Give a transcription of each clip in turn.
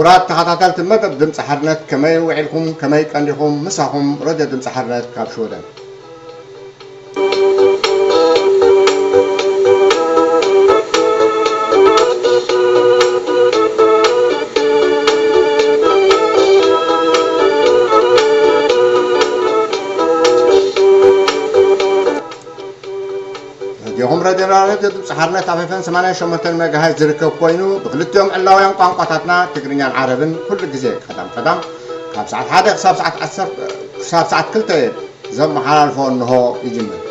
ክቡራት ተኸታተልቲ መደብ ድምፂ ሓርነት፣ ከመይ ውዒልኩም? ከመይ ቀኒኹም? ምሳኹም ረድዮ ድምፂ ሓርነት ካብ ሽወደን። ረድዮኹም ረድዮና፣ ረድዮ ድምፂ ሓርነት ኣብ ኤፍ ኤም ሰማንያ ሸሞንተ ሜጋሄርዝ ዝርከብ ኮይኑ፣ ብክልቲኦም ዕላውያን ቋንቋታትና፣ ትግርኛን ዓረብን፣ ኩሉ ግዜ ቀዳም ቀዳም ካብ ሰዓት ሓደ ክሳብ ሰዓት ዓሰርተ፣ ክሳብ ሰዓት ክልተ ዘመሓላልፎ እንሆ ይጅምር።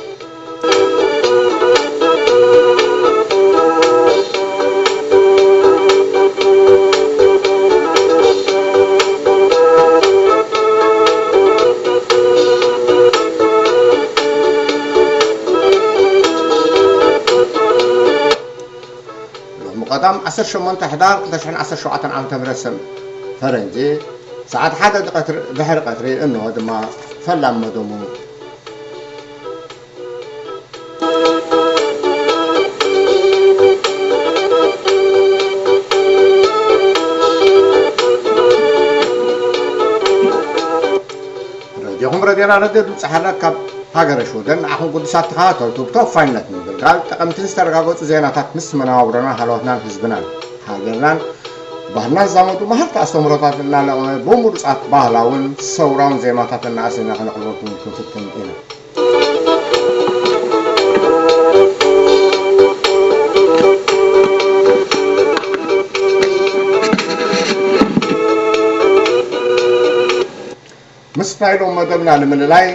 ሎሚ ቀዳም ዓሰርተ ሸሞንተ ሕዳር ክልተ ሽሕን ዓሰርተ ሸውዓተን ዓመተ ምህረት ሰም ፈረንጂ፣ ሰዓት ሓደ ድቐትሪ-፣ ድሕሪ ቀትሪ፣ እንሆ ድማ ፈላም መደሙ። ረድዮኹም ረድዮና፣ ረድዮ ድምፂ ሓርነት ካብ ሃገረ ሽወደን፣ ንዓኹም ቅዱሳት ተኸታተልቱ ብተወፋይነት ንምግልጋል ጠቐምትን ዝተረጋገፁ ዜናታት ምስ መነባብሮና፣ ሃለዋትናን ህዝብናን ሃገርናን ባህልናን ዝዛመዱ መሃርቲ ኣስተምህሮታት እናለቐመ፣ ብምሩፃት ባህላውን ሰውራውን ዜማታት እናኣሰና ከነቕርበልኩም ክንፍትን ኢና። ምስ ናይ ሎም መደብና ንምልላይ፣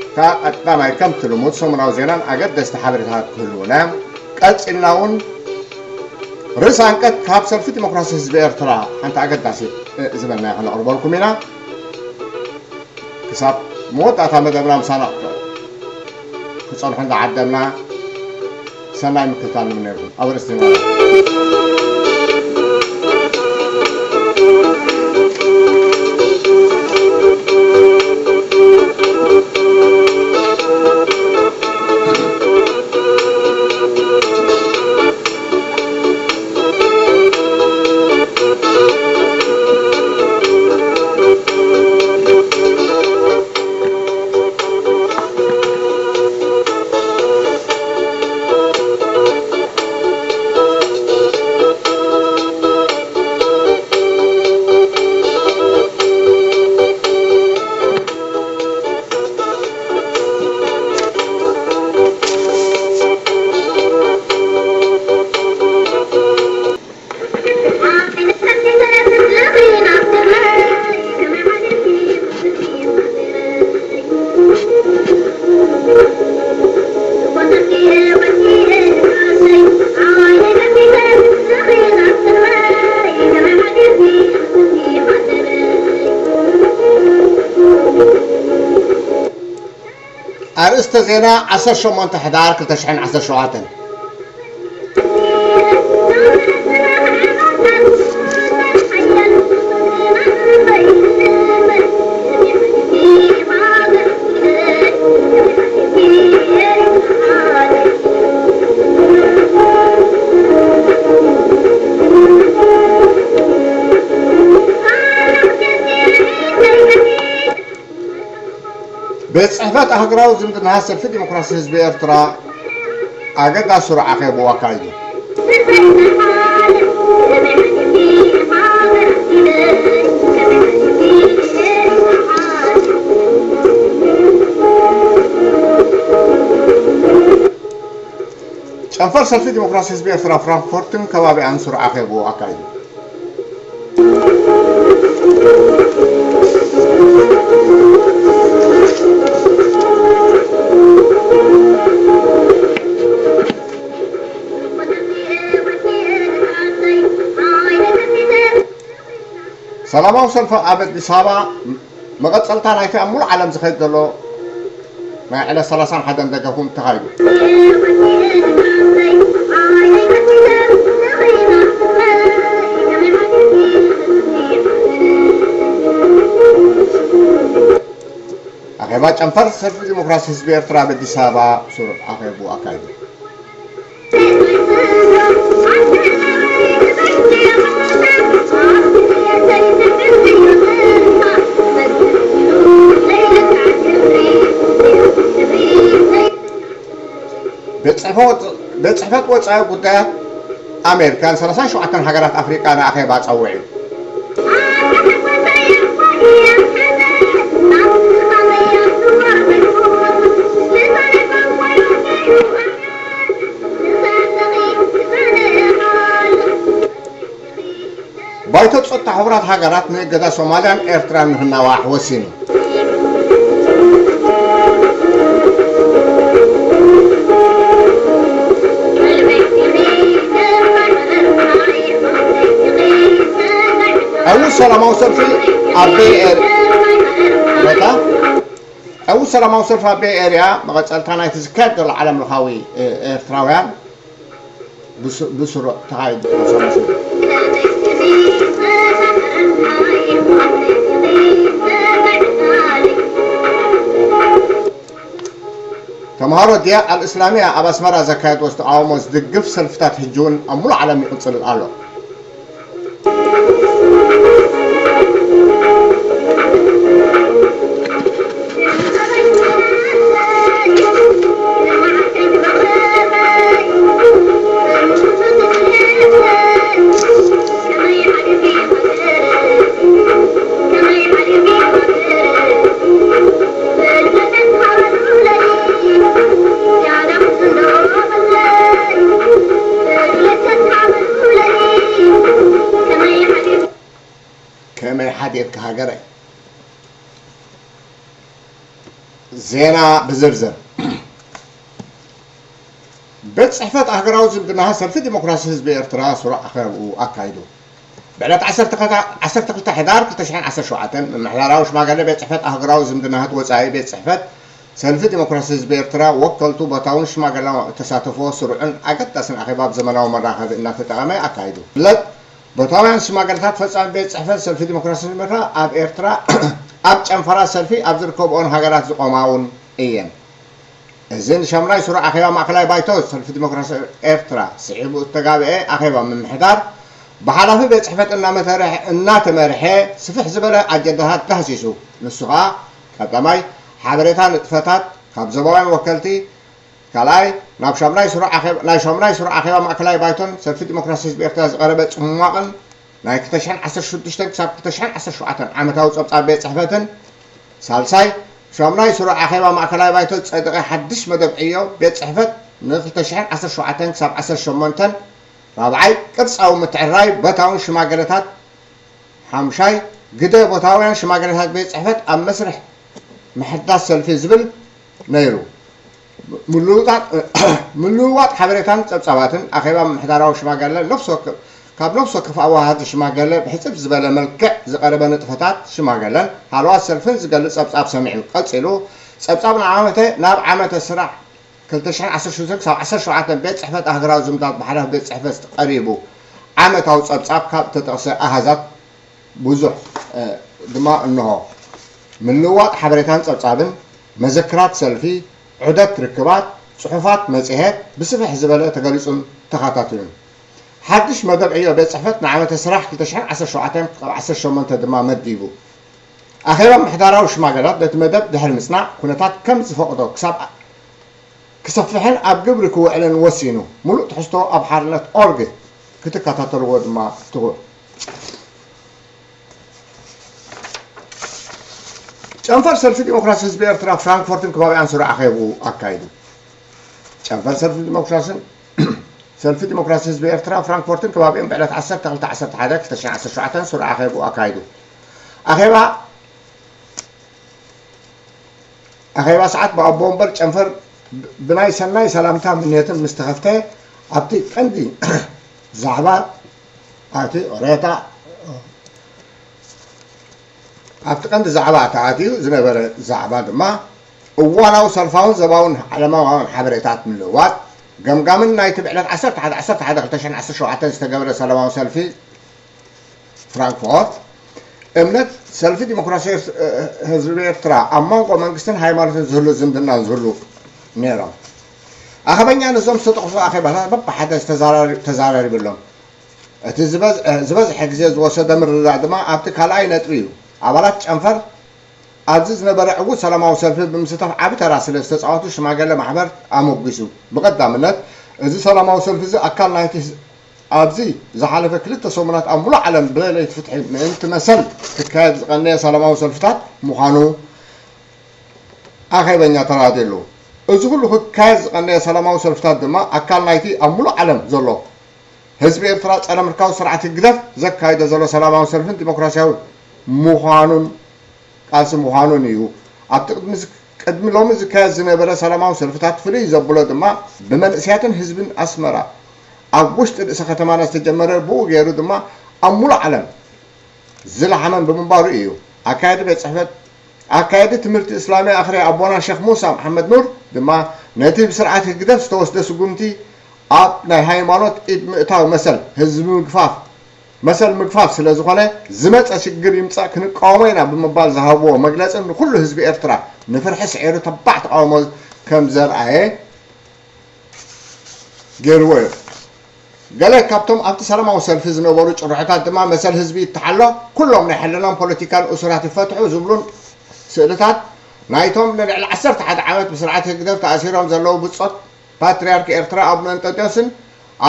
እታ ቀዳማይ ከምቲ ልሙድ ሰሙናዊ ዜናን ኣገደስቲ ሓበሬታታት ክህልዉና እዮም። ቀጺልና እውን ርእሰ ኣንቀት ካብ ሰልፊ ዲሞክራሲ ህዝቢ ኤርትራ ሓንቲ ኣገዳሲት፣ እ፣ ዝበልናዮ ከነቕርበልኩም ኢና። ክሳብ መወዳእታ መደብና ምሳና ክጸንሑ እንዳዓደምና፣ ሰናይ ምክትታል ንምነየልኩም። ኣብ ርእስና ኣርእስተ ዜና ዓሰርተ ሸሞንተ ሕዳር ክልተ ሽሕን ዓሰርተ ሸውዓተን። ቤት ጽሕፈት ኣህጉራዊ ዝምድና ሰልፊ ዲሞክራሲ ህዝቢ ኤርትራ ኣገዳሲ ስሩዕ ኣኼብኡ ኣካይዱ። ጨንፈር ሰልፊ ዲሞክራሲ ህዝቢ ኤርትራ ፍራንክፎርትን ከባቢኣን ስሩዕ ኣኼብኡ ኣካይዱ። ሰላማዊ ሰልፊ ኣብ ኣዲስ ኣበባ መቐጸልታ ናይቲ ኣብ ሙሉእ ዓለም ዝኸይድ ዘሎ ናይ ዕለት ሰላሳን ሓደን ደገፉን ተኻይዱ። ኣኼባ ጨንፈር ሰልፊ ዲሞክራሲ ህዝቢ ኤርትራ ኣብ ኣዲስ ኣበባ ስሩዕ ኣኼብኡ ኣካይዱ። ቤት ጽሕፈት ወጽ-፣ ቤት ጽሕፈት ወጻኢ ጉዳያት ኣሜሪካ ንሰላሳን ሸውዓተን ሃገራት ኣፍሪቃ ንኣኼባ ጸዊዑ። ባይቶ ጸጥታ ሕቡራት ሃገራት ንእገዳ ሶማልያን ኤርትራን ንኽናዋሕ ወሲኑ። ዕዉት ሰላማዊ ሰልፊ ኣብ ቤይ ኤር-፣ ቦታ፣ ዕዉት ሰላማዊ ሰልፊ ኣብ ቤይ ኤርያ መቐጸልታ ናይቲ ዝካየድ ዘሎ ዓለም ለኻዊ፣ እ፣ ኤርትራውያን ብስ-፣ ብስሩዕ ተኻይዱ። ተምሃሮ ዲያእ ኣልእስላሚያ ኣብ ኣስመራ ዘካየድዎ ዝተቓውሞ ዝድግፍ ሰልፍታት ሕጂ እውን ኣብ ሙሉእ ዓለም ይቕጽል ኣሎ። ከመይ ሓዲርካ ሃገረይ? ዜና ብዝርዝር። ቤት ጽሕፈት ኣህጉራዊ ዝምድና ሰልፊ ዲሞክራሲ ህዝቢ ኤርትራ ስሩዕ ኣኼባኡ ኣካይዱ። ብዕለት ዓሰርተ ክልተ ሕዳር ክልተ ሽሕን ዓሰርተ ሸውዓተን፣ ምምሕዳራዊ ሽማግለ ቤት ጽሕፈት ኣህጉራዊ ዝምድናታት ወጻኢ ቤት ጽሕፈት ሰልፊ ዲሞክራሲ ህዝቢ ኤርትራ ወከልቱ ቦታውን ሽማግለ እተሳተፍዎ ስሩዕን ኣገዳስን ኣኼባ ብዘመናዊ መራኸቢ እናተጠቐመ ኣካይዱ። ብለት ቦታውያን ሽማግለታት ፈጻሚ ቤት ጽሕፈት ሰልፊ ዲሞክራሲ ህዝቢ ኤርትራ ኣብ ኤርትራ ኣብ ጨንፈራ ሰልፊ ኣብ ዝርከብኦን ሃገራት ዝቖማ እውን እየን። እዚ ንሻምናይ ስሩዕ ኣኼባ ማእከላይ ባይቶ ሰልፊ ዲሞክራሲ ኤርትራ ስዒቡ እተጋብኤ ኣኼባ ምምሕዳር ብሓላፊ ቤት ጽሕፈት እናመተርሐ-፣ እናተመርሐ ስፍሕ ዝበለ ኣጀንዳታት ዳህሲሱ። ንሱ ኸኣ ቀዳማይ፣ ሓበሬታ ንጥፈታት ካብ ዞባውያን ወከልቲ፣ ካልኣይ፣ ናብ ሻምናይ ስሩዕ ኣኼባ፣ ናይ ሻምናይ ስሩዕ ኣኼባ ማእከላይ ባይቶን ሰልፊ ዲሞክራሲ ህዝቢ ኤርትራ ዝቐረበ ጽሟቕን ናይ ክልተ ሽሕን ዓሰርተ ሽዱሽተን ክሳብ ክልተ ሽሕን ዓሰርተ ሸውዓተን ዓመታዊ ጸብጻብ ቤት ጽሕፈትን፣ ሳልሳይ፣ ሻምናይ ስሩዕ ኣኼባ ማእከላይ ባይቶ ዝጸደቐ ሓድሽ መደብ ዕዮ ቤት ጽሕፈት ን ክልተ ሽሕን ዓሰርተ ሸውዓተን ክሳብ ዓሰርተ ሸሞንተን፣ ራብዓይ፣ ቅርጻዊ ምትዕርራይ ቦታውን ሽማግለታት፣ ሓምሻይ፣ ግደ ቦታውያን ሽማግለታት ቤት ጽሕፈት ኣብ መስርሕ ምሕዳስ ሰልፊ ዝብል ነይሩ። ምልውጣጥ-፣ ምልውዋጥ ሓበሬታን ጸብጻባትን፣ ኣኼባ ምምሕዳራዊ ሽማግለ ነፍሲ ወከፍ፣ ካብ ነፍሲ ወከፍ ኣወሃሃዲ ሽማግለ ብሕጽር ዝበለ መልክዕ ዝቐረበ ንጥፈታት ሽማግለን ሃለዋት ሰልፍን ዝገልጽ ጸብጻብ ሰሚዑ። ቀጺሉ፣ ጸብጻብ ንዓመተ፣ ናብ ዓመተ ስራሕ ክልተ ሽሕን ዓሰርተ ሽዱሽተን ክሳብ ዓሰርተ ሸውዓተ ቤት ጽሕፈት ኣህጉራዊ ዝምድናታት ብሓላፊ ቤት ጽሕፈት ቀሪቡ። ዓመታዊ ጸብጻብ ካብ እተጠቕሰ ኣሃዛት ብዙሕ፣ እ፣ ድማ እንሆ። ምልውዋጥ ሓበሬታን ጸብጻብን፣ መዘክራት ሰልፊ፣ ዑደት ርክባት፣ ጽሑፋት መጽሔት ብስፍሕ ዝበለ ተገሊጹን ተኸታቲሉን። ሓድሽ መደብ ዕዮ ቤት ጽሕፈት ንዓመተ ስራሕ ክልተ ሽሕን ዓሰርተ ሸውዓተን ካብ ዓሰርተ ሸሞንተ ድማ መዲቡ። ኣኼባ ምምሕዳራዊ ሽማግለታት ነቲ መደብ ድሕሪ ምጽናዕ፣ ኩነታት ከም ዝፈቕዶ ክሳብ ክሰፍሕን ኣብ ግብሪ ክውዕልን ወሲኑ። ምሉእ ትሕዝቶ ኣብ ሓርነት ኦርግ ክትከታተልዎ ድማ ትኽእሉ። ጨንፈር ሰልፊ ዲሞክራሲ ህዝቢ ኤርትራ ፍራንክፎርትን ከባቢኣን ስሩዕ ኣኼብኡ ኣካይዱ። ጨንፈር ሰልፊ ዲሞክራስን፣ ሰልፊ ዲሞክራሲ ህዝቢ ኤርትራ ፍራንክፎርትን ከባቢኡን ብዕለት ዓሰርተ ክልተ ዓሰርተ ሓደ ክልተ ሽሕን ዓሰርተ ሸውዓተን ስሩዕ ኣኼብኡ ኣካይዱ። ኣኼባ፣ ኣኼባ ሰዓት ብኣቦ ወንበር ጨንፈር ብ-፣ ብናይ ሰናይ ሰላምታ ምንየትን ምስ ተኸፍተ፣ ኣብቲ ቀንዲ ዛዕባ፣ ኣብቲ ሬታ፣ ኣብቲ ቀንዲ ዛዕባ ተኣትዩ ዝነበረ ዛዕባ ድማ እዋናዊ ሰልፋውን ዘባውን ዓለማውን ሓበሬታት ምልውዋጥ፣ ገምጋምን ናይቲ ብዕለት ዓሰርተ ሓደ ዓሰርተ ሓደ ክልተ ሽሕን ዓሰርተ ሸውዓተን ዝተገብረ ሰላማዊ ሰልፊ ፍራንክፎርት፣ እምነት ሰልፊ ዲሞክራሲ ህዝቢ ኤርትራ ኣብ መንጎ መንግስትን ሃይማኖትን ዝህሉ ዝምድናን ዝህሉ ነይሮም። ኣኸበኛ ነዞም ዝተጠቕሱ ኣኼባታት በብሓደ ዝተዛራሪ-፣ ተዛራሪብሎም። እቲ ዝበዝሐ ዝበዝሐ ግዜ ዝወሰደ ምርድዳእ ድማ ኣብቲ ካልኣይ ነጥቢ እዩ። ኣባላት ጨንፈር ኣብዚ ዝነበረ ዕዉት ሰላማዊ ሰልፊ ብምስታፍ ዓቢ ተራ ስለ ዝተጻወቱ ሽማገለ ማሕበር ኣሞጒሱ። ብቐዳምነት እዚ ሰላማዊ ሰልፊ እዚ ኣካል ናይቲ ኣብዚ ዝሓለፈ ክልተ ሰሙናት ኣብ ሙሉእ ዓለም ብለይቲ ፍትሒ ምእንቲ መሰል ክካየድ ዝቐነየ ሰላማዊ ሰልፍታት ምዃኑ ኣኼበኛ ተራዲሉ። እዚ ኩሉ ክካየድ ዝቐነየ ሰላማዊ ሰልፍታት ድማ ኣካል ናይቲ ኣብ ሙሉእ ዓለም ዘሎ ህዝቢ ኤርትራ ጸረ ምልካዊ ስርዓት ህግደፍ ዘካይዶ ዘሎ ሰላማዊ ሰልፍን ዲሞክራሲያዊ ምዃኑን ቃልሲ ምዃኑን እዩ። ኣብቲ ቅድሚ ዝ- ቅድሚ ሎሚ ዝካየድ ዝነበረ ሰላማዊ ሰልፍታት ፍልይ ዘብሎ ድማ ብመንእሰያትን ህዝብን ኣስመራ ኣብ ውሽጢ ርእሰ ከተማና ዝተጀመረ ብኡ ገይሩ ድማ ኣብ ሙሉእ ዓለም ዝለሓመን ብምንባሩ እዩ። ኣካየዲ ቤት ጽሕፈት ኣካየዲ ትምህርቲ እስላሚ ኣኽርያ ኣቦና ሸኽ ሙሳ መሓመድ ኑር ድማ ነቲ ብስርዓት ህግደፍ ዝተወስደ ስጉምቲ ኣብ ናይ ሃይማኖት ኢድ ምእታው መሰል ህዝቢ ምግፋፍ መሰል ምግፋፍ ስለ ዝኾነ ዝመጸ ሽግር ይምጻእ ክንቃወሞ ኢና ብምባል ዝሃብዎ መግለጽ ንኩሉ ህዝቢ ኤርትራ ንፍርሒ ስዒሩ ተባዕ ተቃውሞ ከም ዘርኣየ ገይርዎ እዩ። ገለ ካብቶም ኣብቲ ሰላማዊ ሰልፊ ዝነበሩ ጭርሖታት ድማ መሰል ህዝቢ ይተሓሎ፣ ኩሎም ናይ ሕልናን ፖለቲካን እሱራት ይፈትሑ ዝብሉን ስእልታት ናይቶም ንልዕሊ ዓሰርተ ሓደ ዓመት ብስርዓት ህግደፍ ተኣሲሮም ዘለዉ ብጾት ፓትርያርክ ኤርትራ ኣቡነ እንጠንጢዮስን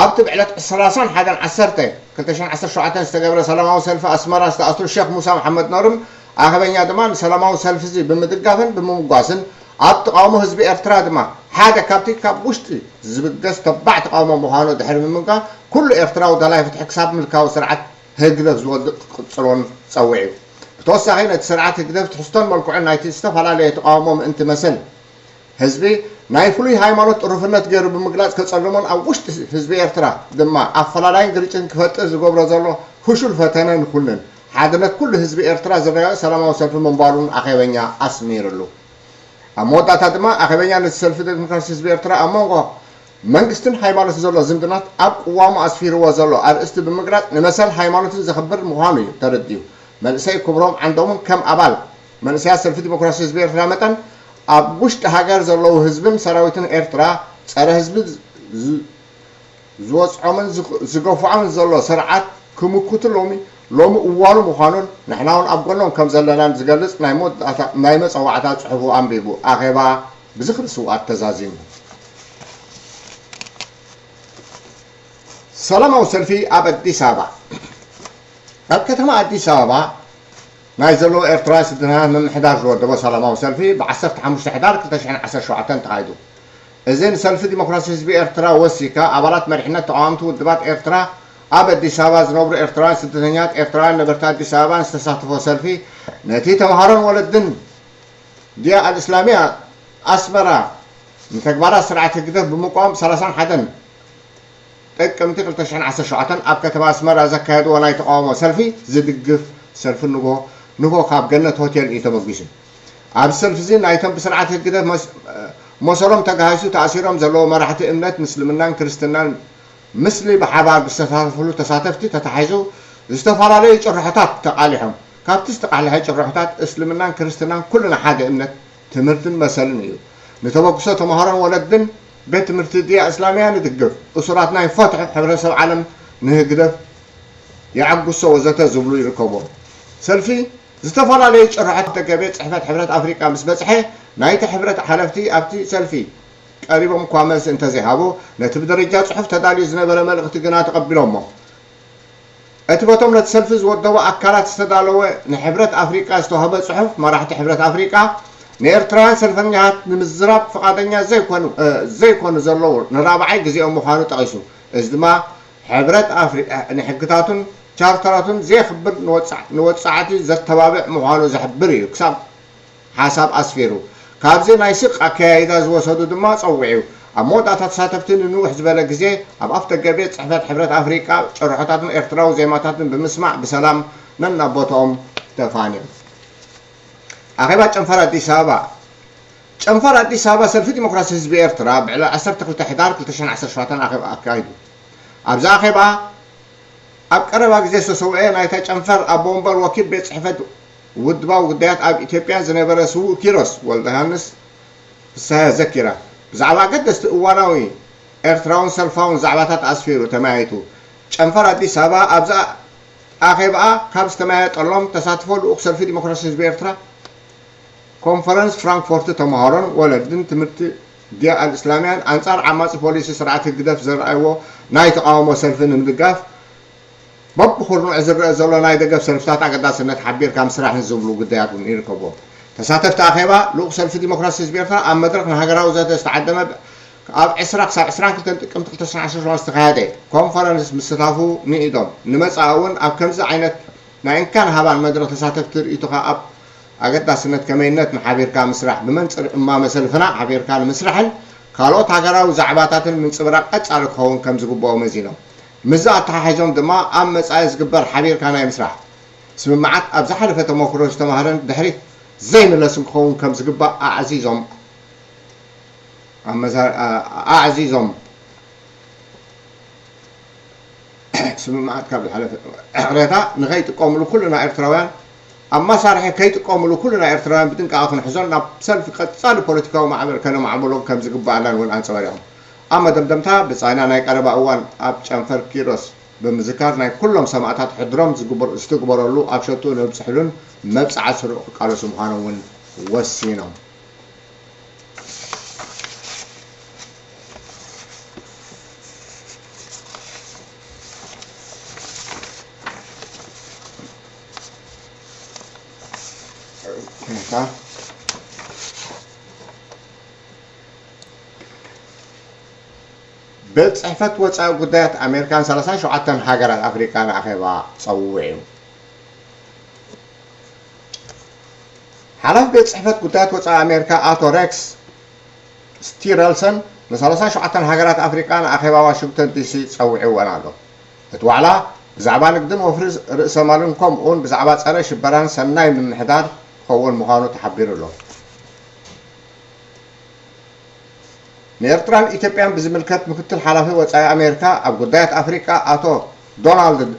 ኣብቲ ብዕለት ሰላሳን ሓደን ዓሰርተ ክልተ ሽሕን ዓሰርተ ሸውዓተን ዝተገብረ ሰላማዊ ሰልፊ ኣስመራ ዝተኣስሩ ሸኽ ሙሳ መሓመድ ኖርን ኣኸበኛ ድማ ንሰላማዊ ሰልፊ እዚ ብምድጋፍን ብምምጓስን ኣብ ተቃውሞ ህዝቢ ኤርትራ ድማ ሓደ ካብቲ ካብ ውሽጢ ዝብገስ ተባዕ ተቃውሞ ምዃኑ ድሕሪ ምምንቃር ኩሉ ኤርትራዊ ደላይ ፍትሒ ክሳብ ምልካዊ ስርዓት ህግደፍ ዝወድቅ ክቅጽሎን ጸዊዑ። ብተወሳኺ ነቲ ስርዓት ህግደፍ ትሕዝቶን መልክዑን ናይቲ ዝተፈላለየ ተቃውሞ ምእንቲ መሰል ህዝቢ ናይ ፍሉይ ሃይማኖት ጥሩፍነት ገይሩ ብምግላጽ ከጸልሞን ኣብ ውሽጢ ህዝቢ ኤርትራ ድማ ኣፈላላይን ግርጭትን ክፈጥር ዝገብሮ ዘሎ ፍሹል ፈተነ ንኩንን ሓድነት ኩሉ ህዝቢ ኤርትራ ዝረጋግጽ ሰላማዊ ሰልፊ ምንባሩን ኣኼበኛ ኣስሚርሉ። ኣብ መወዳእታ ድማ ኣኼበኛ ነቲ ሰልፊ ዲሞክራሲ ህዝቢ ኤርትራ ኣብ መንጎ መንግስትን ሃይማኖትን ዘሎ ዝምድናት ኣብ ቅዋሙ ኣስፊርዎ ዘሎ ኣርእስቲ ብምግላጽ ንመሰል ሃይማኖትን ዘኽብር ምዃኑ እዩ ተረዲኡ። መንእሰይ ክብሮም ዓንዶምን ከም ኣባል መንእሰያት ሰልፊ ዲሞክራሲ ህዝቢ ኤርትራ መጠን ኣብ ውሽጢ ሃገር ዘለዉ ህዝብን ሰራዊትን ኤርትራ ጸረ ህዝቢ ዝ- ዝወጽዖምን ዝግ- ዝገፍዖምን ዘሎ ስርዓት ክምክቱ ሎሚ ሎሚ እዋኑ ምዃኑን ንሕና እውን ኣብ ጎኖም ከም ዘለናን ዝገልጽ ናይ መወዳእታ ናይ መጸዋዕታ ጽሑፉ ኣንቢቡ ኣኼባ ብዝኽሪ ስውኣት ተዛዚሙ። ሰላማዊ ሰልፊ ኣብ ኣዲስ ኣበባ። ኣብ ከተማ ኣዲስ ኣበባ ናይ ዘለዉ ኤርትራውያን ስደተኛታት ምምሕዳር ዝወደቦ ሰላማዊ ሰልፊ ብ ዓሰርተ ሓሙሽተ ሕዳር ክልተ ሽሕን ዓሰርተ ሸውዓተን ተኻይዱ። እዚ ንሰልፊ ዲሞክራሲ ህዝቢ ኤርትራ ወሲካ ኣባላት መሪሕነት ተቓወምቲ ውድባት ኤርትራ ኣብ ኣዲስ ኣበባ ዝነብሩ ኤርትራውያን ስደተኛታት ኤርትራውያን ነበርቲ ኣዲስ ኣበባን ዝተሳተፎ ሰልፊ ነቲ ተምሃሮን ወለድን ዲያ ኣልእስላሚያ ኣስመራ ንተግባራት ስርዓት ህግደፍ ብምቋም ሰላሳን ሓደን ጥቅምቲ ክልተ ሽሕን ዓሰርተ ሸውዓተን ኣብ ከተማ ኣስመራ ዘካየድዎ ናይ ተቃውሞ ሰልፊ ዝድግፍ ሰልፊ ንግሆ ንግሆ ካብ ገነት ሆቴል እዩ ተበጊሱ። ኣብዚ ሰልፊ እዚ ናይቶም ብስርዓት ህግደፍ መስ- መሰሎም ተጋሂሱ ተኣሲሮም ዘለዉ መራሕቲ እምነት ምስልምናን ክርስትናን ምስሊ ብሓባር ብዝተሳተፍሉ ተሳተፍቲ ተታሒዙ ዝተፈላለዩ ጭርሖታት ተቃሊሖም። ካብቲ ዝተቃለሐ ጭርሖታት እስልምናን ክርስትናን ኩልና ሓደ እምነት ትምህርትን መሰልን እዩ። ንተበግሶ ተምሃሮን ወለድን ቤት ትምህርቲ ድያ እስላምያ ንድግፍ፣ እሱራትና ይፈትሑ፣ ሕብረተሰብ ዓለም ንህግደፍ የዐጉሶ ወዘተ ዝብሉ ይርከብዎም። ሰልፊ ዝተፈላለዩ ጭርሖት ደገ ቤት ጽሕፈት ሕብረት ኣፍሪቃ ምስ በጽሐ ናይቲ ሕብረት ሓለፍቲ ኣብቲ ሰልፊ ቀሪቦም እኳ መልሲ እንተዘይሃቡ ነቲ ብደረጃ ጽሑፍ ተዳልዩ ዝነበረ መልእኽቲ ግና ተቐቢሎሞ። እቲ በቶም ነቲ ሰልፊ ዝወደቡ ኣካላት ዝተዳለወ ንሕብረት ኣፍሪቃ ዝተዋህበ ጽሑፍ፣ መራሕቲ ሕብረት ኣፍሪቃ ንኤርትራውያን ሰልፈኛታት ንምዝራብ ፍቓደኛ ዘይኮኑ እ፣ ዘይኮኑ ዘለዉ ንራብዓይ ግዜኦም ምዃኑ ጠቒሱ፣ እዚ ድማ ሕብረት ኣፍሪቃ ንሕግታቱን ቻርተራቱን ዘየኽብር ንወጻ- ንወጻዕቲ ዘተባብዕ ምዃኑ ዘሕብር እዩ ክሳብ ሓሳብ ኣስፊሩ። ካብዚ ናይ ስቕ ኣከያይዳ ዝወሰዱ ድማ ጸዊዑ። ኣብ መወዳእታ ተሳተፍቲ ንንውሕ ዝበለ ግዜ ኣብ ኣፍደገ ቤት ጽሕፈት ሕብረት ኣፍሪቃ ጭርሖታትን ኤርትራዊ ዜማታትን ብምስማዕ ብሰላም ነናብ ቦታኦም ተፋንዮም። ኣኼባ ጨንፈር ኣዲስ ኣበባ። ጨንፈር ኣዲስ ኣበባ ሰልፊ ዲሞክራሲ ህዝቢ ኤርትራ ብዕለት ዓሰርተ ክልተ ሕዳር ክልተ ሽሕን ዓሰርተ ሸውዓተን ኣኼባ ኣካይዱ። ኣብዚ ኣኼባ ኣብ ቀረባ ግዜ ዝተሰውአ ናይታ ጨንፈር ኣቦ ወንበር ወኪል ቤት ጽሕፈት ውድባዊ ጉዳያት ኣብ ኢትዮጵያ ዝነበረ ስዉእ ኪሮስ ወልደሃንስ ፍስሃ ዘኪራ ብዛዕባ ኣገደስቲ እዋናዊ ኤርትራውን ሰልፋውን ዛዕባታት ኣስፊሩ ተመያይጡ። ጨንፈር ኣዲስ ኣበባ። ኣብዚ ኣኼባኣ ካብ ዝተመያየጠሎም ተሳትፎ ልኡኽ ሰልፊ ዲሞክራሲ ህዝቢ ኤርትራ፣ ኮንፈረንስ ፍራንክፎርት ተምሃሮን ወለድን ትምህርቲ ዲያ ኣልእስላምያን ኣንጻር ዓማጺ ፖሊሲ ስርዓት ህግደፍ ዘርኣይዎ ናይ ተቓውሞ ሰልፊ ንምድጋፍ በብኹርንዑ ዝረአ ዘሎ ናይ ደገፍ ሰልፍታት ኣገዳስነት ሓቢርካ ምስራሕ ንዝብሉ ጉዳያት እውን ይርከብዎም። ተሳተፍቲ ኣኼባ፣ ልኡኽ ሰልፊ ዲሞክራሲ ህዝቢ ኤርትራ ኣብ መድረኽ ንሃገራዊ ዘተ ዝተዓደመ ኣብ ዕስራ ክሳብ ዕስራን ክልተን ጥቅምቲ ክልተ ሽሕን ዓሰርተ ሸውዓተን ዝተኻየደ ኮንፈረንስ ምስታፉ ንኢዶም። ንመጻኢ እውን ኣብ ከምዚ ዓይነት ናይ እንካን ሃባን መድረኽ ተሳተፍቲ ርእይቶኻ ኣብ ኣገዳስነት ከመይነት ንሓቢርካ ምስራሕ ብመንጽር እማመ ሰልፍና ሓቢርካ ንምስራሕን ካልኦት ሃገራዊ ዛዕባታትን ምንጽብራቕ ቀጻሊ ክኸውን ከም ዝግብኦ መዚኖም። ምስዚ ኣተሓሒዞም ድማ ኣብ መጻኢ ዝግበር ሓቢርካ ናይ ምስራሕ ስምምዓት ኣብ ዝሓለፈ ተመክሮ ዝተማህረን ድሕሪት ዘይምለስን ክኸውን ከም ዝግባእ ኣዕዚዞም ኣመዛ- ኣ- ኣዕዚዞም ስምምዓት ካብ ዝሓለፈ ዕቕሬታ ንኸይጥቀምሉ ኩልና ኤርትራውያን ኣብ ማሳርሒ ከይጥቀምሉ ኩልና ኤርትራውያን ብጥንቃቐ ክንሕዞን ናብ ሰልፊ ቀጻሊ ፖለቲካዊ ማዕበል ከነማዕብሎ ከም ዝግባኣናን እውን ኣንጸባሪቖም። ኣብ መደምደምታ ብጻይና ናይ ቀረባ እዋን ኣብ ጨንፈር ኪሮስ ብምዝካር ናይ ኩሎም ሰማእታት ሕድሮም ዝግበር- ዝትግበረሉ ኣብ ሸትኡ ንብጽሕሉን መብጽዓ ስሩዕ ክቃለሱ ምዃኖም እውን ወሲኖም። ቤት ጽሕፈት ወጻኢ ጉዳያት ኣሜሪካን ሰላሳን ሸውዓተን ሃገራት ኣፍሪቃ ንኣኼባ ጸዊዑ። ሓላፊ ቤት ጽሕፈት ጉዳያት ወጻኢ ኣሜሪካ ኣቶ ሬክስ ስቲረልሰን ንሰላሳን ሸውዓተን ሃገራት ኣፍሪቃ ንኣኼባ ዋሽንግተን ዲሲ ጸዊዕወን ኣሎ። እቲ ዋዕላ ብዛዕባ ንግድን ወፍሪ ርእሰ ማልን ከምኡውን ብዛዕባ ጸረ ሽበራን ሰናይ ምምሕዳር ክኸውን ምዃኑ ተሓቢሩ ኣሎ። ንኤርትራን ኢትዮጵያን ብዝምልከት ምክትል ሓላፊ ወጻኢ ኣሜሪካ ኣብ ጉዳያት ኣፍሪቃ ኣቶ ዶናልድ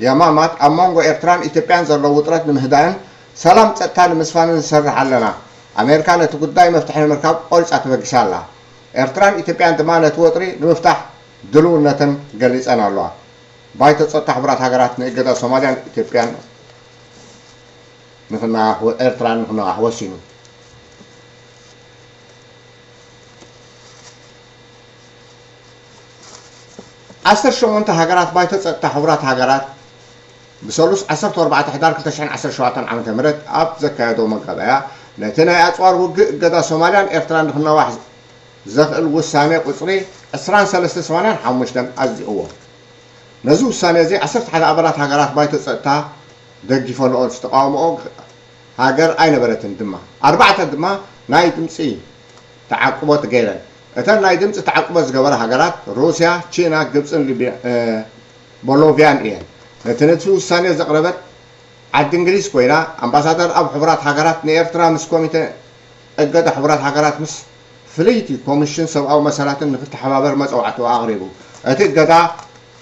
ያማማት ኣብ መንጎ ኤርትራን ኢትዮጵያን ዘሎ ውጥረት ንምህዳእን ሰላም ጸጥታ ንምስፋንን ንሰርሕ ኣለና። ኣሜሪካ ነቲ ጉዳይ መፍትሒ ንምርካብ ቆሪጻ ተበጊሳ ኣላ። ኤርትራን ኢትዮጵያን ድማ ነቲ ወጥሪ ንምፍታሕ ድልውነተን ገሊጸን ኣለዋ። ባይቶ ጸጥታ ሕቡራት ሃገራት ንእገዳ ሶማልያን ኢትዮጵያን ንክነዋሕ- ኤርትራን ንክነዋሕ ወሲኑ። ዓሰርተ ሸሞንተ ሃገራት ባይቶ ጸጥታ ሕቡራት ሃገራት ብሰሉስ ዓሰርተ ኣርባዕተ ሕዳር ክልተ ሽሕን ዓሰርተ ሸውዓተን ዓመተ ምህረት ኣብ ዘካየዶ መጋባእያ ነቲ ናይ ኣጽዋር ውግእ እገዳ ሶማልያን ኤርትራን ንክነዋሕ ዘኽእል ውሳኔ ቁጽሪ ዕስራን ሰለስተን ሰማንያን ሓሙሽተን ኣጽዲቕዎ። ነዚ ውሳኔ እዚ ዓሰርተ ሓደ ኣባላት ሃገራት ባይቶ ጸጥታ ደጊፈንኦ፣ ዝተቃወምኦ ሃገር ኣይነበረትን ድማ። ኣርባዕተ ድማ ናይ ድምጺ ተዓቅቦ ተገይረን። እተን ናይ ድምጺ ተዓቅቦ ዝገበራ ሃገራት ሩስያ፣ ቺና፣ ግብጽን ሊብያ- እ፣ ቦሎቪያን እየን። ነቲ ነቲ ውሳኔ ዘቕረበት ዓዲ እንግሊዝ ኮይና፣ ኣምባሳደር ኣብ ሕቡራት ሃገራት ንኤርትራ ምስ ኮሚተ እገዳ ሕቡራት ሃገራት ምስ ፍልይቲ ኮሚሽን ሰብኣዊ መሰላትን ንክተሓባበር መጸዋዕትኡ ኣቕሪቡ። እቲ እገዳ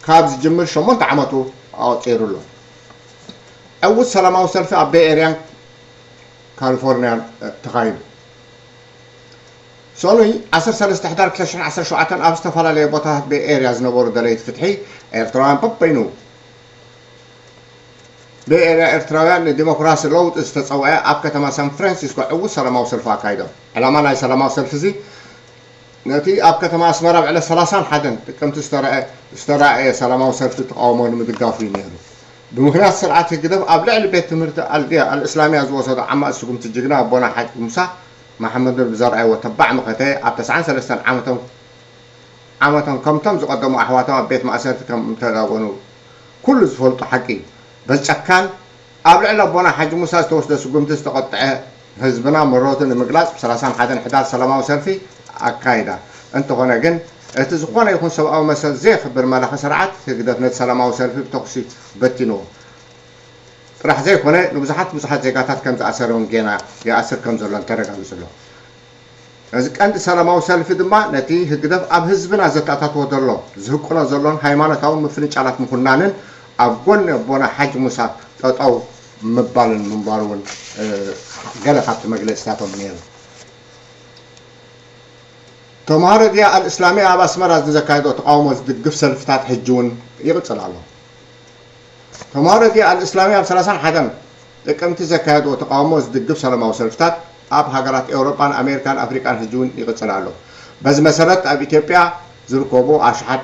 ካብ ዝጅምር ሸሞንተ ዓመቱ ኣቑጺሩ ኣሎ። ዕዉት ሰላማዊ ሰልፊ ኣብ ቤይ ኤርያን ካሊፎርኒያን ተኻይዱ። ሰኑይ ዓሰርተ ሰለስተ ሕዳር ክልተ ሽሕን ዓሰርተ ሸውዓተን ኣብ ዝተፈላለየ ቦታታት ቤይ ኤርያ ዝነበሩ ደለይቲ ፍትሒ ኤርትራውያን በበይኑ ቤይ ኤርያ ኤርትራውያን ንዲሞክራሲ ለውጢ ዝተጸውዐ ኣብ ከተማ ሳን ፍራንሲስኮ ዕዉት ሰላማዊ ሰልፊ ኣካይዶም። ዕላማ ናይ ሰላማዊ ሰልፊ እዚ ነቲ ኣብ ከተማ ኣስመራ ኣብ ዕለት ሰላሳን ሓደን ጥቅምቲ ዝተረአ- ዝተራእየ ሰላማዊ ሰልፊ ተቃውሞ ንምድጋፉ እዩ ነይሩ። ብምኽንያት ስርዓት ህግደፍ ኣብ ልዕሊ ቤት ትምህርቲ ኣልድያ ኣልእስላምያ ዝወሰዶ ዓማጺ ስጉምቲ ጅግና ኣቦና ሓጅ ሙሳ መሓመድ ኑር ብዘርኣይዎ ተባዕ መኸተ ኣብ ተስዓን ሰለስተን ዓመቶም ዓመቶም ከምቶም ዝቐደሙ ኣሕዋቶም ኣብ ቤት ማእሰርቲ ከም እተዳጎኑ ኩሉ ዝፈልጦ ሓቂ እዩ። በዚ ጨካን ኣብ ልዕሊ ኣቦና ሓጂ ሙሳ ዝተወስደ ስጉምቲ ዝተቐጥዐ ህዝብና ምሮቱ ንምግላጽ ብ ሰላሳን ሓደን ሕዳር ሰላማዊ ሰልፊ ኣካይዳ። እንተኾነ ግን እቲ ዝኾነ ይኹን ሰብኣዊ መሰል ዘየኽብር መላኺ ስርዓት ህግደፍ ነቲ ሰላማዊ ሰልፊ ብተኹሲ በቲንዎ ጥራሕ ዘይኮነ ንብዙሓት ብዙሓት ዜጋታት ከም ዝኣሰረ እውን ጌና ይኣስር ከም ዘሎን ተረጋጊጹ ኣሎ። እዚ ቀንዲ ሰላማዊ ሰልፊ ድማ ነቲ ህግደፍ ኣብ ህዝብና ዘተኣታትዎ ዘሎ ዝህቅኖ ዘሎን ሃይማኖታዊ ምፍንጫላት ምኹናንን ኣብ ጎኒ ኣቦና ሓጅ ሙሳ ጠጠው ምባልን ምንባሩ እውን ገለ ካብቲ መግለፂታቶም ነይሩ። ተምሃሮ ዲያ ኣልእስላሚያ ኣብ ኣስመራ ንዘካየዶ ተቓውሞ ዝድግፍ ሰልፍታት ሕጂ እውን ይቕጽል ኣሎ። ተምሃሮ ዲያ ኣልእስላሚያ ኣብ ሰላሳን ሓደን ጥቅምቲ ዘካየዶ ተቓውሞ ዝድግፍ ሰላማዊ ሰልፍታት ኣብ ሃገራት ኤውሮጳን ኣሜሪካን ኣፍሪቃን ሕጂ እውን ይቕጽል ኣሎ። በዚ መሰረት ኣብ ኢትዮጵያ ዝርከቡ ኣሽሓት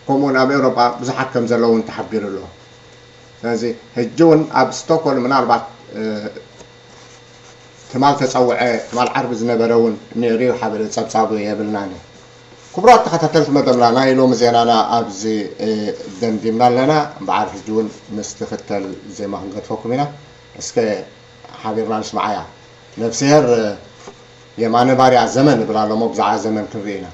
ከምኡውን ኣብ ኤውሮጳ ብዙሓት ከም ዘለዉ እውን ተሓቢሩ ኣሎ። ስለዚ ሕጂ እውን ኣብ ስቶክሆልም ምናልባት ትማል ተፀውዐ ትማል ዓርቢ ዝነበረ እውን ነይሩ ሓበረ ፀብፃቡ የብልናን። ክቡራት ተኸታተልቲ መደብና ናይ ሎሚ ዜናና ኣብዚ ደምዲምና ኣለና። እምበዓር ሕጂ እውን ምስ ትኽተል ዜማ ክንገድፈኩም ኢና። እስከ ሓቢርና ንስምዓያ። ነፍስሄር የማነ ባርያ ዘመን ይብል ኣሎ እሞ ብዛዕባ ዘመን ክንርኢ ኢና።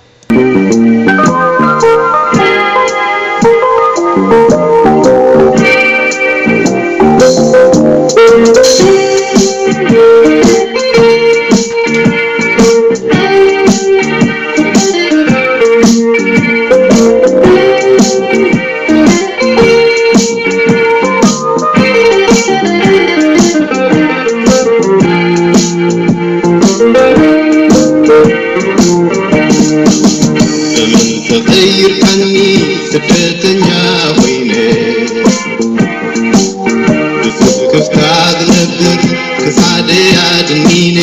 ዘመን ተቐይርካኒ ስደተኛ ኮይነ ብስክፍታ ዝነብር ክሳደይ ኣድኒነ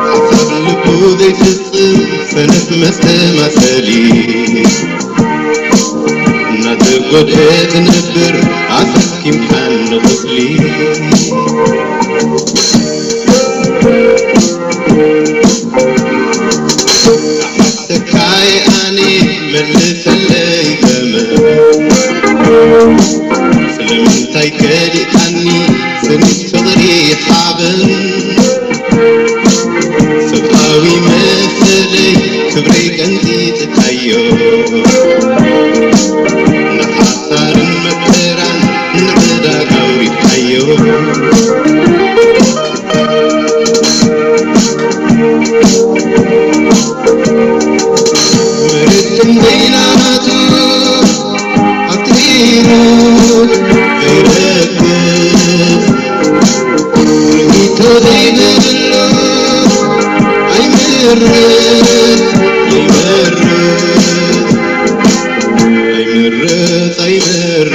ሓሳብ ልቡ ዘይፍጽም ሰነፍ መስተማሰሊ እናተጎድአ ዝነብር ኣሰኪምካኒ ቁስሊ ሓተካይ ኣነ መልሰለይ ዘመን ስለምንታይ ከሊእካኒ ስኒት ፍቕሪ ሓበን ሰብኣዊ መሰለይ ክብረይ ቀንጢጥካዮ ንሓሳርን መከራን ንዕዳጋ ኣውሪድካዮ ምርድም በይናቱ ኣትሪሩ ዘይረግፍ ርኢቶ ዘይብሉ ኣይምርጥ ኣይመርጥ ኣይምርጥ ኣይመርጥ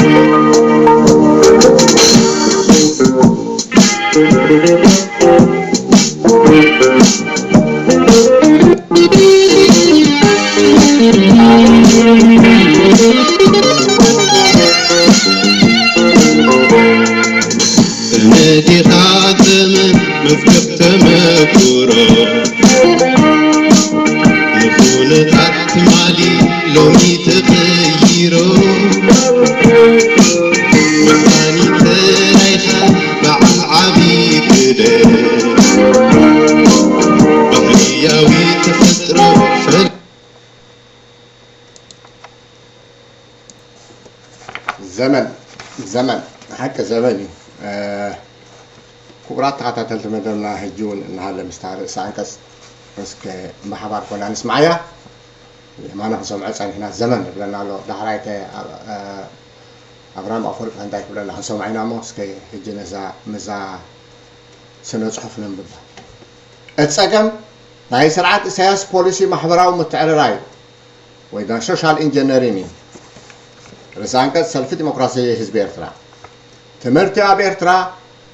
እነዲኻ ዘመን መዝገብ ተመኩሮ ንኹነታት ትማሊ ሎሚ ተቐይሮ ወሳኒ ተራይኻ በዓል ዓቢ ግደ ባህርያዊ ተፈጥሮ ፈል ዘመን ዘመን ሓቂ ዘመን እዩ። ክቡራት ተኸታተልቲ መደብና ሕጂ እውን እናሃለ ምስታ ርእሲ ኣንቀፅ እስከ ብሓባር ኮና ንስማዓያ። የማነ ክሰምዖ ፀኒሕና ዘመን ይብለና ኣሎ። ዳሕራይ ከ ኣብርሃም ኣፈወርቂ እንታይ ክብለና ክንሰምዖ ኢና እሞ እስከ ሕጂ ነዛ ምዛ ስነ ፅሑፍ ነንብባ። እቲ ፀገም ናይ ስርዓት ኢሳያስ ፖሊሲ ማሕበራዊ ምትዕርራይ ወይ ድማ ሶሻል ኢንጀነሪን እዩ። ርእሰ ኣንቀጽ ሰልፊ ዲሞክራሲ ህዝቢ ኤርትራ። ትምህርቲ ኣብ ኤርትራ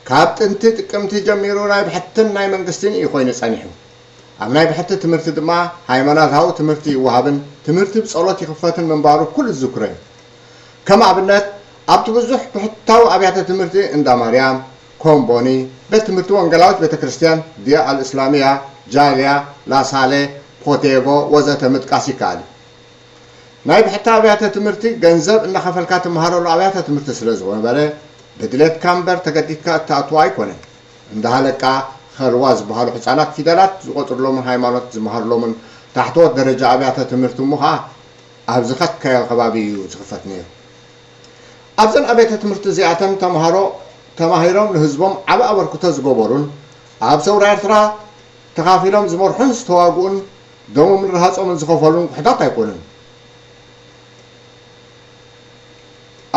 ካብ ጥንቲ ጥቅምቲ ጀሚሩ ናይ ብሕትን ናይ መንግስትን እዩ ኮይኑ ጸኒሑ። ኣብ ናይ ብሕቲ ትምህርቲ ድማ ሃይማኖታዊ ትምህርቲ ይወሃብን ትምህርቲ ብጸሎት ይኽፈትን ምንባሩ ኩሉ ዝዝክሮ እዩ። ከም ኣብነት ኣብቲ ብዙሕ ብሕታዊ ኣብያተ ትምህርቲ እንዳ ማርያም፣ ኮምቦኒ፣ ቤት ትምህርቲ ወንጌላዊት ቤተ ክርስቲያን ዲያ ኣልእስላሚያ፣ ጃልያ፣ ላሳሌ፣ ፖቴጎ ወዘተ ምጥቃስ ይከኣል እዩ። ናይ ብሕቲ ኣብያተ ትምህርቲ ገንዘብ እናኸፈልካ ትመሃረሉ ኣብያተ ትምህርቲ ስለ ዝኾነበረ ብድሌትካ እምበር ተገዲድካ እትኣትዎ ኣይኮነን። እንዳ ሃለቃ፣ ኸልዋ ዝበሃሉ ሕፃናት ፊደላት ዝቆፅርሎምን ሃይማኖት ዝመሃርሎምን ታሕተዎት ደረጃ ኣብያተ ትምህርቲ እሞ ኸዓ ኣብ ዝኸድካዮ ከባቢ እዩ ዝኽፈት ነይሩ። ኣብዘን ኣብያተ ትምህርቲ እዚኣተን ተምሃሮ ተማሂሮም ንህዝቦም ዓቢ ኣበርክቶ ዝገበሩን ኣብ ሰውራ ኤርትራ ተኻፊሎም ዝመርሑን ዝተዋግኡን ደሞምን ርሃጾምን ዝኸፈሉን ውሑዳት ኣይኮኑን።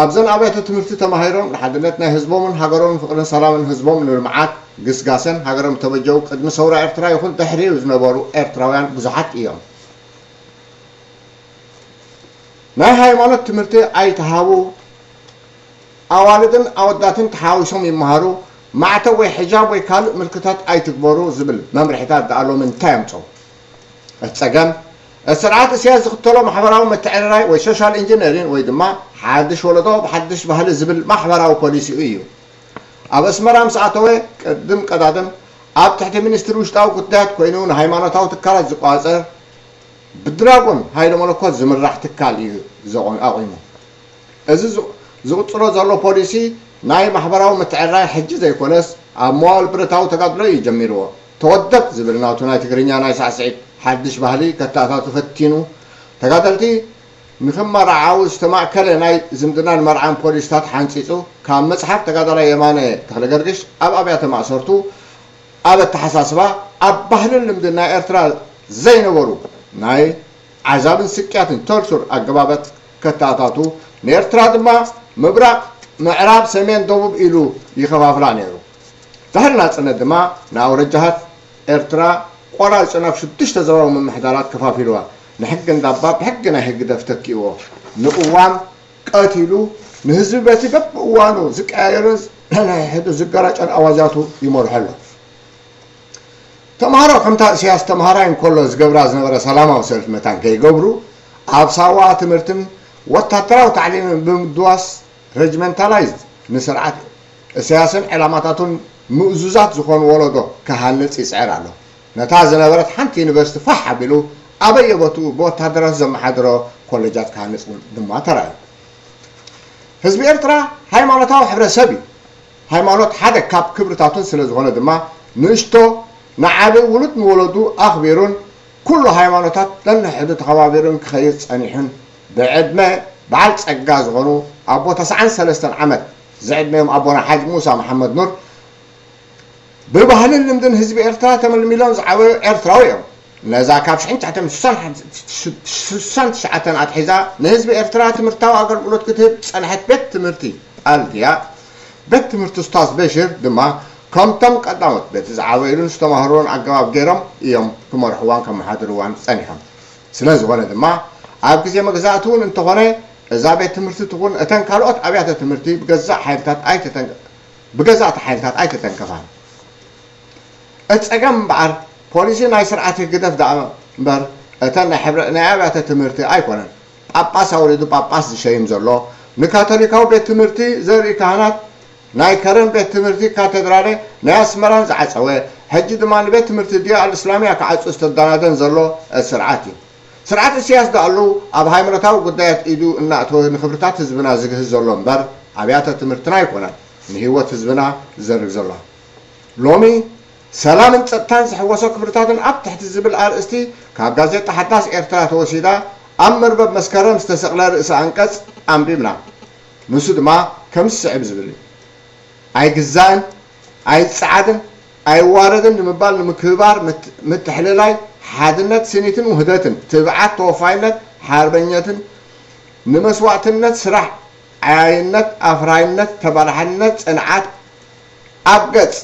ኣብዘን ኣብያተ ትምህርቲ ተማሂሮም ንሓድነት ናይ ህዝቦምን ሃገሮምን ፍቕርን ሰላምን ህዝቦም ንልምዓት ግስጋሰን ሃገሮም ተበጀው ቅድሚ ሰውራ ኤርትራ ይኹን ድሕሪኡ ዝነበሩ ኤርትራውያን ብዙሓት እዮም። ናይ ሃይማኖት ትምህርቲ ኣይተሃቡ፣ ኣዋልድን ኣወዳትን ተሓዊሶም ይመሃሩ፣ ማዕተብ ወይ ሕጃብ ወይ ካልእ ምልክታት ኣይትግበሩ ዝብል መምርሒታት ደኣ ሎሚ እንታይ ኣምጾ? እቲ ጸገም፣ እቲ ስርዓት እስያስ ዝኽተሎ ማሕበራዊ ምትዕርራይ ወይ ሶሻል ኢንጂነሪን ወይ ድማ ሓድሽ ወለዶ ብሓድሽ ባህሊ ዝብል ማሕበራዊ ፖሊሲኡ እዩ። ኣብ ኣስመራ ምስ ኣተወ ቅድም ቀዳድም ኣብ ትሕቲ ሚኒስትሪ ውሽጣዊ ጉዳያት ኮይኑ ንሃይማኖታዊ ትካላት ዝቆጻጸር ብድራጎን ሃይለ መለኮት ዝምራሕ ትካል እዩ ዘቆም-፣ ኣቑሙ። እዚ ዝ-፣ ዝቕጽሎ ዘሎ ፖሊሲ ናይ ማሕበራዊ ምትዕርራይ ሕጂ ዘይኮነስ ኣብ መዋል ብረታዊ ተጋድሎ እዩ ጀሚርዎ። ተወደብ ዝብል ናቱ ናይ ትግርኛ ናይ ሳዕስዒት ሓድሽ ባህሊ ከተኣታቱ ፈቲኑ። ተጋደልቲ ንኽመራዓው ዝተማእከለ ናይ ዝምድናን መርዓን ፖሊስታት ሓንጺጹ፣ ካብ መጽሓፍ ተጋዳላይ የማነ ተኽለገርግሽ ኣብ ኣብያተ ማእሰርቱ ኣብ ኣተሓሳስባ፣ ኣብ ባህልን ልምድን ናይ ኤርትራ ዘይነበሩ ናይ ዓዛብን ስቅያትን ቶርቹር ኣገባባት ከተኣታቱ፣ ንኤርትራ ድማ ምብራቕ፣ ምዕራብ፣ ሰሜን፣ ደቡብ ኢሉ ይኸፋፍላ ነይሩ። ድሕሪ ናጽነት ድማ ንኣውረጃሃት ኤርትራ ቆራሪጹ ናብ ሽዱሽተ ዞባዊ ምምሕዳራት ከፋፊልዋ። ንሕጊ እንዳባ ብሕጊ ናይ ህግደፍ ተኪእዎ። ንቅዋም ቀቲሉ፣ ንህዝቢ በቲ በብእዋኑ ዝቀያየርን ነንሕድሕዱ ዝገራጨን ኣዋጃቱ ይመርሖ ኣሎ። ተምሃሮ ከምታ እስያስ ተምሃራይ እንከሎ ዝገብራ ዝነበረ ሰላማዊ ሰልፊ መታን ከይገብሩ፣ ኣብ ሳዋ ትምህርትን ወታደራዊ ታዕሊምን ብምድዋስ ረጅመንታላይዝድ ንስርዓት እስያስን ዕላማታቱን ምእዙዛት ዝኾኑ ወለዶ ክሃንጽ ይጽዕር ኣሎ። ነታ ዝነበረት ሓንቲ ዩኒቨርሲቲ ፋሕ ኣቢሉ ኣበየቦትኡ ብወታደራት ዘመሓድሮ ኮሌጃት ክሃንጽ ድማ ተራእዩ። ህዝቢ ኤርትራ ሃይማኖታዊ ሕብረተሰብ እዩ። ሃይማኖት ሓደ ካብ ክብርታቱን ስለ ዝኾነ ድማ ንእሽቶ ንዓቢ ውሉድ ንወለዱ ኣኽቢሩን ኩሉ ሃይማኖታት ነንሕዱ ተኸባቢሩን ክኸይድ ጸኒሑን ብዕድመ በዓል ጸጋ ዝኾኑ ኣቦ ተስዓን ሰለስተን ዓመት ዝዕድመዮም ኣቦና ሓጅ ሙሳ መሓመድ ኑር ብባህልን ልምድን ህዝቢ ኤርትራ ተመልሚሎም ዝዓበዩ ኤርትራዊ እዮም። ነዛ ካብ ሽሕን ትሽዓተ ሚእትን ስሳን ትሽዓተን ኣትሒዛ ንህዝቢ ኤርትራ ትምህርታዊ ኣገልግሎት ክትህብ ዝጸንሐት ቤት ትምህርቲ ጣልድያ፣ ቤት ትምህርቲ ኡስታዝ በሽር ድማ ከምቶም ቀዳሞት በቲ ዝዓበዩሉን ዝተማህሩሉን ኣገባብ ገይሮም እዮም ክመርሕዋን ከመሓድርዋን ጸኒሖም። ስለ ዝኾነ ድማ ኣብ ግዜ መግዛእቲ እውን እንተኾነ እዛ ቤት ትምህርቲ ትኹን እተን ካልኦት ኣብያተ ትምህርቲ ብገዛእ ሓይልታት ኣይተተን-፣ ብገዛእቲ ሓይልታት ኣይተተንከፋን። እቲ ጸገም እምበኣር ፖሊሲ ናይ ስርዓት ህግደፍ ደኣ እምበር እተን ናይ ሕብረ-፣ ናይ ኣብያተ ትምህርቲ ኣይኮነን። ጳጳስ ኣውሪዱ ጳጳስ ዝሸይም ዘሎ፣ ንካቶሊካዊ ቤት ትምህርቲ ዘርኢ ካህናት ናይ ከረን ቤት ትምህርቲ ካቴድራለ ናይ ኣስመራን ዝዓጸወ፣ ሕጂ ድማ ንቤት ትምህርቲ ዲያ ኣልእስላሚያ ክዓጹ ዝተዳናደን ዘሎ እቲ ስርዓት እዩ። ስርዓት እስያስ ደኣሉ ኣብ ሃይማኖታዊ ጉዳያት ኢዱ እናእተወ ንክብርታት ህዝብና ዝግህስ ዘሎ እምበር ኣብያተ ትምህርትና ኣይኮነን ንህይወት ህዝብና ዝዘርግ ዘሎ። ሎሚ ሰላምን ጸጥታን ዝሕወሶ ክብርታትን ኣብ ትሕቲ ዝብል ኣርእስቲ ካብ ጋዜጣ ሓዳስ ኤርትራ ተወሲዳ ኣብ መርበብ መስከረም ዝተሰቕለ ርእሰ ኣንቀጽ ኣንቢብና። ንሱ ድማ ከም ዝስዕብ ዝብል እዩ። ኣይግዛእን፣ ኣይጸዓድን፣ ኣይዋረድን ንምባል ንምክብባር ምት-፣ ምትሕልላይ፣ ሓድነት፣ ስኒትን ውህደትን፣ ትብዓት፣ ተወፋይነት፣ ሓርበኘትን፣ ንመስዋእትነት ስራሕ፣ ዓያይነት፣ ኣፍራይነት፣ ተባላሓነት፣ ጽንዓት፣ ኣብ ገጽ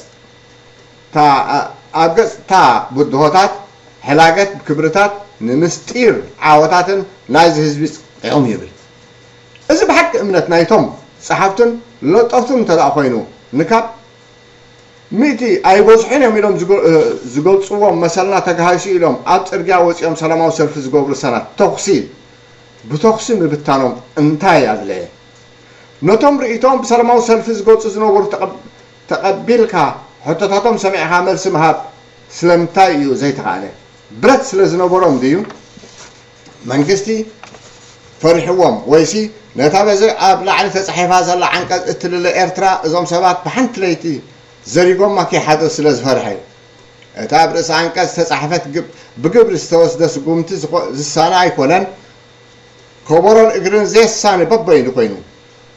ታ-፣ ኣብ ገጽ እታ ብድሆታት፣ ሕላገት ክብርታት፣ ንምስጢር ዓወታትን ናይዚ ህዝቢ ጽቂቖም ይብል። እዚ ብሓቂ እምነት ናይቶም ጸሓፍትን ለጠፍቱን እንተ ደኣ ኮይኑ፣ ንካብ ሚእቲ ኣይበዝሑን እዮም ኢሎም ዝገ-፣ እ፣ ዝገልጽዎም መሰልና ተጋሂሱ ኢሎም ኣብ ጽርግያ ወጺኦም ሰላማዊ ሰልፊ ዝገብሩ ሰናት ተኹሲ ብተኹሲ ምብታኖም እንታይ ኣድለየ? ነቶም ርእይቶኦም ብሰላማዊ ሰልፊ ዝገልጹ ዝነበሩ ተቐብ-፣ ተቐቢልካ ሕቶታቶም ሰሚዕኻ መልሲ ምሃብ ስለምንታይ እዩ ዘይተኻእለ? ብረት ስለ ዝነበሮም ድዩ? መንግስቲ ፈሪሕዎም ወይሲ ነታ በዚ ኣብ ላዕሊ ተጻሒፋ ዘላ ዓንቀጽ እትልለ ኤርትራ እዞም ሰባት ብሓንቲ ለይቲ ዘሪጎማ ከይሓድሩ ስለ ዝፈርሐ እዩ? እታ ኣብ ርእሲ ኣንቀጽ ዝተጻሕፈት ግብ-፣ ብግብሪ ዝተወስደ ስጉምቲ ዝኮ-፣ ዝሳነ ኣይኮነን። ከበሮን እግርን ዘየሳኒ በበይኑ ኮይኑ፣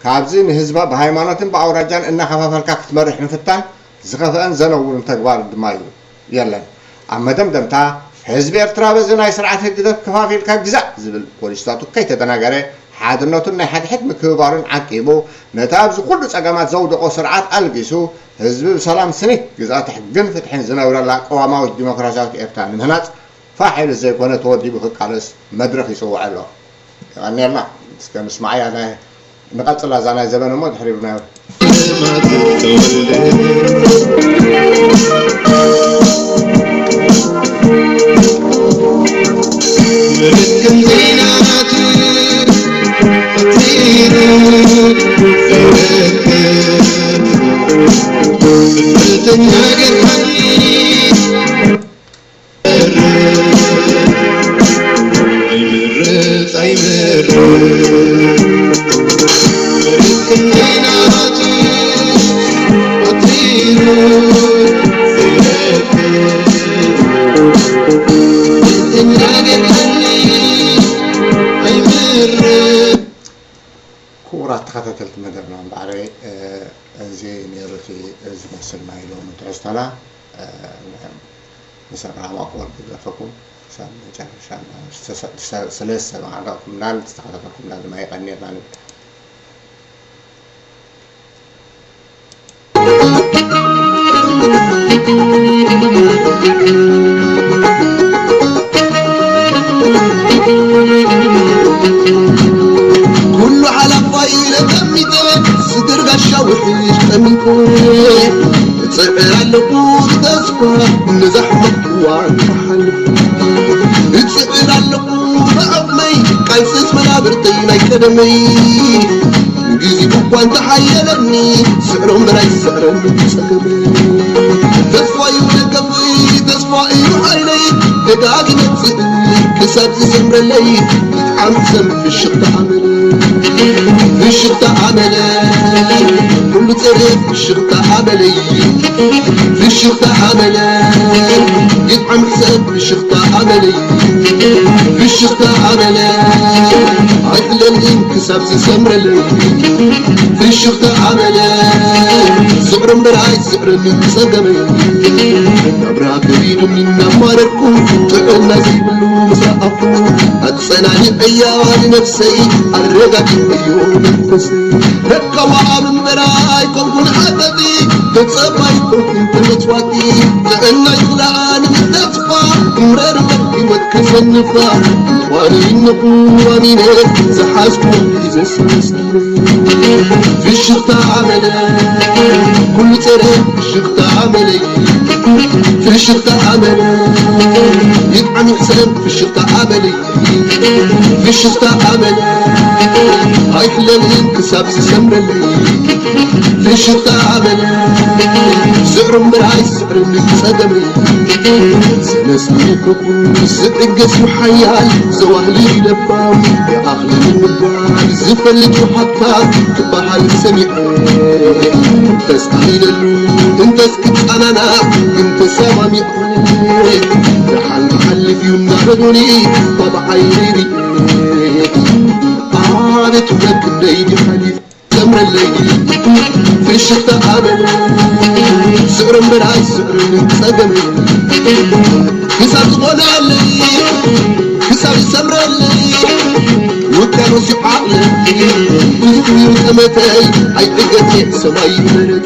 ካብዚ ንህዝባ ብሃይማኖትን ብኣውራጃን እናኸፋፈልካ ክትመርሕ ምፍታን ዝኸፍአን ዘነውርን ተግባር ድማ እዩ። የለን። ኣብ መደምደምታ፣ ህዝቢ ኤርትራ በዚ ናይ ስርዓት ህግደፍ ከፋፊልካ ግዛእ ዝብል ፖሊሲታቱ ከይተደናገረ፣ ሓድነቱን ናይ ሓድሕድ ምክብባሩን ዓቂቡ፣ ነቲ ኣብዚ ኩሉ ጸገማት ዘውደቖ ስርዓት ኣልጊሱ፣ ህዝቢ ብሰላም ስኒት ግዝኣተ ሕግን ፍትሕን ዝነብረላ ቅዋማዊት ዲሞክራሲያዊት ኤርትራ ንምህናጽ ፋሕ ኢሉ ዘይኮነ ተወዲቡ ክቃለስ መድረኽ ይጽውዕ ኣሎ። የቐንየልና። እስከ ንስማዓያ ናይ ንቐጽላ እዛ ናይ ዘበን እሞ ድሕሪ ብናዮ። ክቡራት ተኸታተልቲ መደብና፣ እምበኣረይ፣ እ፣ እዚ ነይሩ እቲ ዝመስል ናይ ሎሚ ትሕዝቶና። እ፣ ንሰብ ራህዋ ክወርድ ይገፈኩም። ክሳብ መጨረሻ ዝተሰ-፣ ዝተሰ-፣ ስለ ዝሰማዕናኩምናን ዝተኸታተልኩምና ድማ የቐንየልና ንብል። ኩሉ ሓላፋይ ኢለ ጠሚተ፣ ስድር ጋሻ ውሕጅ ጠሚተ፣ እጽዕር ኣለኹ ብተስፋ ነዛ ሕማቕ እዋን ክሓልፍ። እጽዕር ኣለኹ ብዓቕመይ፣ ቃልስስ መናብርተይ ናይ ቀደመይ። ግዜ እኳ እንተሓየለኒ፣ ስዕሮ እምበር ኣይስዕረኒ ጸገመይ። ተስፋ እዩ ደገፈይ፣ ተስፋ እዩ ሓይለይ፣ ደጋጊመ እጽዕር ክሳብ ዝሰምረለይ። ይጥዓም ሕሰም ፍሽኽታ ኣመለይ፣ ፍሽኽታ ኣመለይ፣ ኩሉ ጸረ ፍሽኽታ ኣመለይ፣ ፍሽኽታ ኣመለይ፣ ይጥዓም ሕሰም ፍሽኽታ ኣመለይ፣ ፍሽኽታ ኣመለይ፣ ኣይሕለልን ክሳብ ዝሰምረለይ። ፍሽኽታ ኣመለይ፣ ስዕሮ እምበር ኣይስዕረኒ ጸገመይ። ናብራ ከቢዱኒ እናማረርኩ፣ ጥዕና ዘይብሉ ምስ ረኣኹ፣ ኣጸናኒዐያ ንነፍሰይ ኣረጋጊዐዮ መንፈሰይ። ተቃዋሚ እምበር ኣይኮንኩን ሓተቲ፣ ተጸባይ ኮንኩን ተመጽዋቲ። ጥዕና ይኹላኣ ንምተስፋ፣ እምረር እምበር ህይወት ከሸንፋ። ዋንነኹ ኣሚነ ዝሓዝኩ ሒዘ ሰለስቲነ። ፍሽኽታ ኣመለ፣ ኩሉ ጸረ ፍሽኽታ ኣመለይ። ፍሽኽታ ኣመለ፣ ይጥዓም ይሕሰብ ፍሽኽታ ኣመለይ። ፍሽኽታ ኣመለ፣ ኣይሕለልን ክሳብ ዝሰምረለይ። ፍሽኽታ ኣመለ፣ ስዕሩ እምበር ኣይስዕርን ጸገመይ። ሰለስቲነ ኮኹ ዝዕገስ ሓያል፣ ዘዋህልል ለባም፣ ይኣኽለኒ ምባል ዝፈልጥ ሃብታም ክበሃል ሰሚዐ። ተሳኢነሉ እንተስ ክጸናናዕ ግን ተሰማሚዐ። ደሓን ክሓልፍ እዩ እናበሉኒ ባብ ዓይነይ ርእየ፣ ኣቤት ውበት ክንደይ ድዩ ሓሊፉ ዘምረለይ። ፍሽኽታ ኣመለ፣ ስዕሩ እምበር ኣይስዕርን ጸገመይ። ክሳብ ዝኾነለይ፣ ክሳብ ዝሰምረለይ፣ ውቅያኖስ እዩ ዓቕለይ። ብዙሕ እዩ ጠመተይ፣ ኣይዕገት እየ ሰማይ መሬት።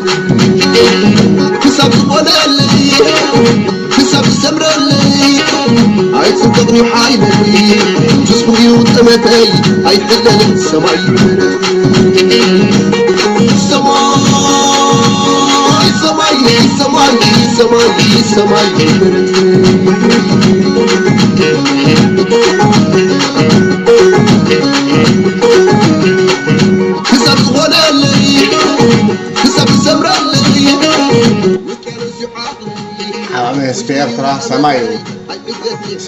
ክሳብ ዝኾነለይ፣ ክሳብ ዝሰምረለይ፣ ኣይጽብቕን እዩ ሓይለይ። ትስፉው እዩ ጠመተይ፣ ኣይሕለልን ሰማይ መሬት። ሰማይ፣ ሰማይ፣ ሰማይ፣ ሰማይ፣ ሰማይ መሬት። ክሳብ ዝኾነለይ፣ ክሳብ ዝሰምረለይ፣ ውቅያኖስ እዩ ዓቕለይ። ዓቕሚ ህዝቢ ኤርትራ ሰማይ እዩ።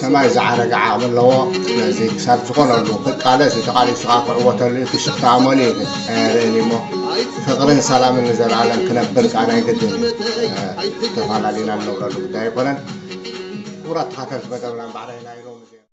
ሰማይ ዝዓረገ ዓቕሚ ኣለዎ። ስለዚ ክሳብ ዝኾነሉ ክቃለስ እዩ፣ ተቓሊሱ ከዓ ክዕወተሉ እዩ። ፍሽኽታ ኣመሉ እዩ ግን ኣየርእን እዩ እሞ፣ ፍቕርን ሰላምን ንዘለኣለም ክነብር ከዓ ናይ ግድን እዩ። ተፈላለዩና እንነብረሉ ጉዳይ ኣይኮነን። ክቡራት ተኸታተልቲ መደብና፣ እምበኣር ናይ ሎሚ ዜና